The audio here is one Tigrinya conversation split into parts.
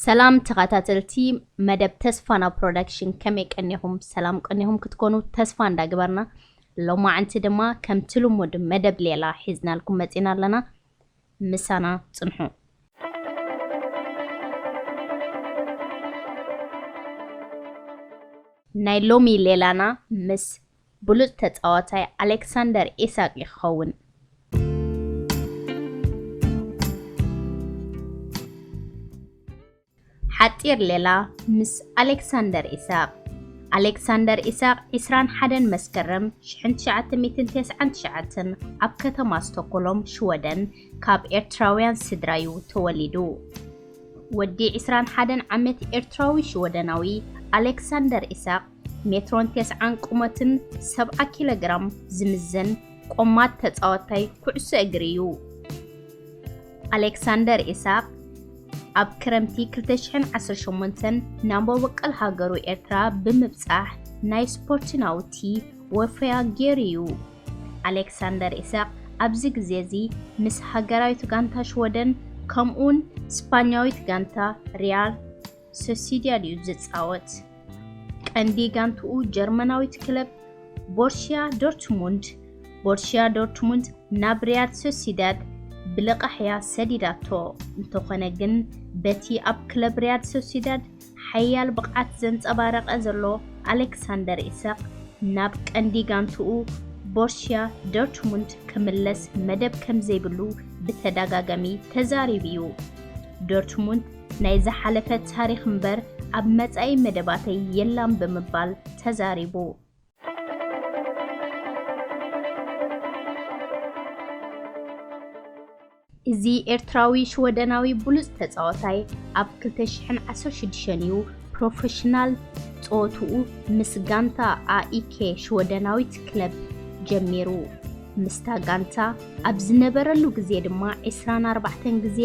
ሰላም ተኸታተልቲ መደብ ተስፋና ፕሮዳክሽን፣ ከመይ ቀኒኹም? ሰላም ቀኒኹም ክትኮኑ ተስፋ እንዳግበርና፣ ሎማዓንቲ ድማ ከምቲ ልሙድ መደብ ሌላ ሒዝናልኩም መጺና ኣለና። ምሳና ጽንሑ። ናይ ሎሚ ሌላና ምስ ብሉጽ ተጻዋታይ ኣሌክሳንደር ኢሳቅ ይኸውን። ሓጺር ሌላ ምስ ኣሌክሳንደር ኢሳቅ። ኣሌክሳንደር ኢሳቅ ዕስራን ሓደን መስከረም ሽሕን ትሽዓተ ሚእትን ተስዓን ትሽዓተን ኣብ ከተማ ስቶኮሎም ሽወደን ካብ ኤርትራውያን ስድራዩ ተወሊዱ። ወዲ ዕስራን ሓደን ዓመት ኤርትራዊ ሽወደናዊ ኣሌክሳንደር ኢሳቅ ሜትሮን ተስዓን ቁመትን ሰብዓ ኪሎ ግራም ዝምዘን ቆማት ተጻዋታይ ኩዕሶ እግሪ እዩ። ኣሌክሳንደር ኢሳቅ ኣብ ክረምቲ ክልተ ሽሕን ዓሰርተ ሸሞንተን ናብ መበቆል ሃገሩ ኤርትራ ብምብጻሕ ናይ ስፖርት ናውቲ ወፈያ ገይሩ እዩ። ኣሌክሳንደር ኢሳቅ ኣብዚ ግዜ እዚ ምስ ሃገራዊት ጋንታ ሽወደን ከምኡውን ስፓኛዊት ጋንታ ሪያል ሶሲዳድ እዩ ዝጻወት። ቀንዲ ጋንትኡ ጀርመናዊት ክለብ ቦርሽያ ዶርትሙንድ። ቦርሽያ ዶርትሙንድ ናብ ሪያል ሶሲዳድ ብልቓሕ እያ ሰዲዳቶ። እንተኾነ ግን በቲ ኣብ ክለብ ሪያል ሶሲዳድ ሓያል ብቕዓት ዘንጸባረቐ ዘሎ ኣሌክሳንደር ኢሳቅ ናብ ቀንዲ ጋንትኡ ቦርሽያ ዶርትሙንድ ክምለስ መደብ ከም ዘይብሉ ብተደጋጋሚ ተዛሪቡ እዩ። ዶርትሙንድ ናይ ዝሓለፈ ታሪኽ እምበር ኣብ መጻኢ መደባተይ የላን ብምባል ተዛሪቡ። እዚ ኤርትራዊ ሽወደናዊ ብሉጽ ተጻዋታይ ኣብ ክልተ ሽሕን ዓሰርተ ሽዱሽተን እዩ ፕሮፌሽናል ጸወትኡ ምስ ጋንታ ኣኢኬ ሽወደናዊት ክለብ ጀሚሩ። ምስታ ጋንታ ኣብ ዝነበረሉ ግዜ ድማ ዕስራን ኣርባዕተን ግዜ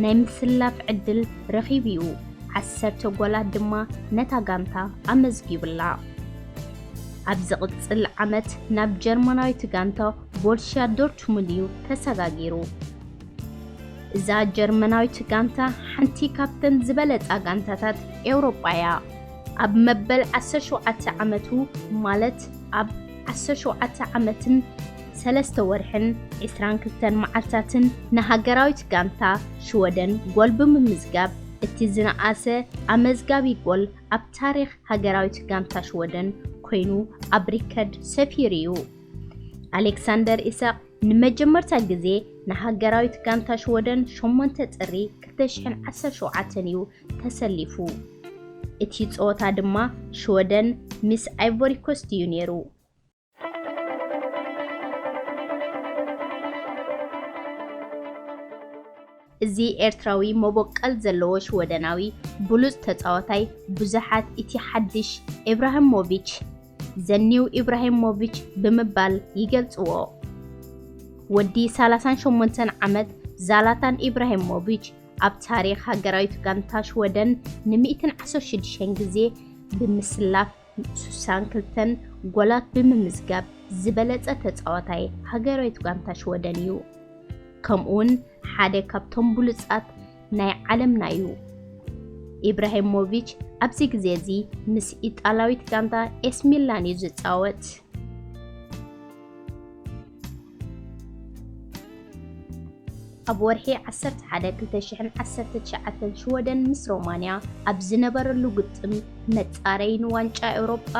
ናይ ምስላፍ ዕድል ረኺቡ እዩ። ዓሰርተ ጎላት ድማ ነታ ጋንታ ኣመዝጊቡላ። ኣብ ዝቕጽል ዓመት ናብ ጀርመናዊት ጋንታ ቦርሽያ ዶርትሙንድ እዩ ተሰጋጊሩ። እዛ ጀርመናዊት ጋንታ ሓንቲ ካብተን ዝበለጻ ጋንታታት ኤውሮጳ እያ። ኣብ መበል ዓሰርተ ሸውዓተ ዓመቱ፣ ማለት ኣብ ዓሰርተ ሸውዓተ ዓመትን ሰለስተ ወርሕን ዕስራን ክልተን መዓልታትን ንሃገራዊት ጋንታ ሽወደን ጎል ብምምዝጋብ፣ እቲ ዝነኣሰ ኣመዝጋቢ ጎል ኣብ ታሪኽ ሃገራዊት ጋንታ ሽወደን ኮይኑ ኣብ ሪከርድ ሰፊሩ እዩ። ኣሌክሳንደር ኢሳቅ ንመጀመርታ ግዜ ንሃገራዊት ጋንታ ሽወደን ሸሞንተ ጥሪ ክልተ ሽሕን ዓሰርተ ሸውዓተን እዩ ተሰሊፉ። እቲ ጸወታ ድማ ሽወደን ምስ ኣይቮሪ ኮስት እዩ ነይሩ። እዚ ኤርትራዊ መበቆል ዘለዎ ሽወደናዊ ብሉጽ ተጻዋታይ ብዙሓት እቲ ሓድሽ ኢብራሂሞቪች፣ ዘ ኒው ኢብራሂሞቪች ብምባል ይገልጽዎ። ወዲ ሰላሳን ሸሞንተን ዓመት ዛላታን ኢብራሂሞቪች ኣብ ታሪኽ ሃገራዊት ጋንታ ሽወደን ን ሚእትን ዓሰርተ ሽዱሽተን ግዜ ብምስላፍ ሱሳን ክልተን ጎላት ብምምዝጋብ ዝበለጸ ተጻዋታይ ሃገራዊት ጋንታ ሽወደን እዩ። ከምኡውን ሓደ ካብቶም ብሉጻት ናይ ዓለምና እዩ። ኢብራሂሞቪች ኣብዚ ግዜ እዚ ምስ ኢጣላዊት ጋንታ ኤስ ሚላን እዩ ዝጻወት። ኣብ ወርሒ ዓሰርተ ሓደ ክልተ ሽሕን ዓሰርተ ትሽዓተን ሽወደን ምስ ሮማንያ ኣብ ዝነበረሉ ግጥም፣ መጻረዪ ንዋንጫ ኤውሮጳ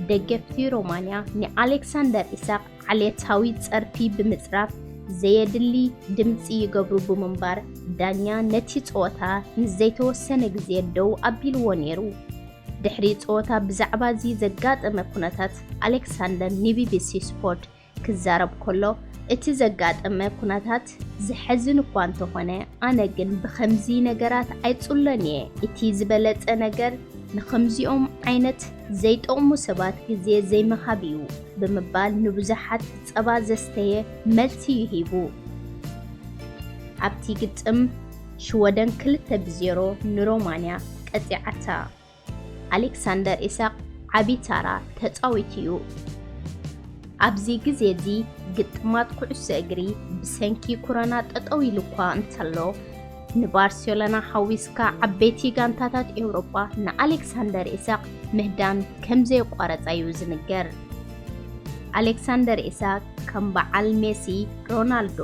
ደገፍቲ ሮማንያ ንኣሌክሳንደር ኢሳቅ ዓሌታዊ ጸርፊ ብምጽራፍ ዘየድሊ ድምጺ ይገብሩ ብምንባር፣ ዳኛ ነቲ ጸወታ ንዘይተወሰነ ግዜ ደው ኣቢልዎ ነይሩ። ድሕሪ ጸወታ ብዛዕባ እዚ ዘጋጠመ ኩነታት ኣሌክሳንደር ንቢቢሲ ስፖርት ክዛረብ ከሎ፣ እቲ ዘጋጠመ ኩነታት ዘሕዝን እኳ እንተኾነ፣ ኣነ ግን ብኸምዚ ነገራት ኣይጽሎን እየ። እቲ ዝበለጸ ነገር ንኸምዚኦም ዓይነት ዘይጠቕሙ ሰባት ግዜ ዘይምሃብ እዩ ብምባል ንብዙሓት ጸባ ዘስተየ መልሲ እዩ ሂቡ። ኣብቲ ግጥም ሽወደን ክልተ ብዜሮ ንሮማንያ ቀጺዓታ። ኣሌክሳንደር ኢሳቅ ዓቢ ታራ ተጻዊቱ እዩ። ኣብዚ ግዜ እዚ ግጥማት ኩዕሶ እግሪ ብሰንኪ ኮሮና ጠጠው ኢሉ እኳ እንተሎ፣ ንባርሴሎና ሓዊስካ ዓበይቲ ጋንታታት ኤውሮጳ ንኣሌክሳንደር ኢሳቅ ምህዳን ከም ዘየቋረጻ እዩ ዝንገር። ኣሌክሳንደር ኢሳቅ ከም በዓል ሜሲ፣ ሮናልዶ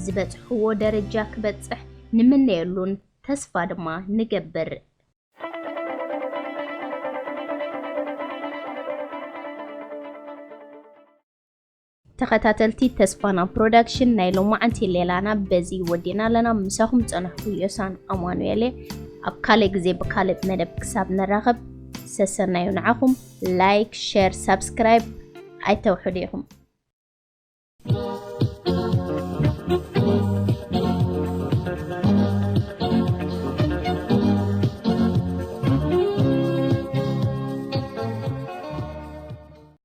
ዝበጽሕዎ ደረጃ ክበጽሕ ንምነየሉን ተስፋ ድማ ንገብር። ተኸታተልቲ ተስፋና ፕሮዳክሽን፣ ናይ ሎማዓንቲ ሌላና በዚ ወዲና ኣለና። ምሳኹም ጸናሕኩ ዮሳን ኣማኑኤል እየ። ኣብ ካልእ ግዜ ብካልእ መደብ ክሳብ ንራኸብ ሰሰናዩ ንዓኹም። ላይክ፣ ሸር፣ ሳብስክራይብ ኣይተውሕዱ ኢኹም።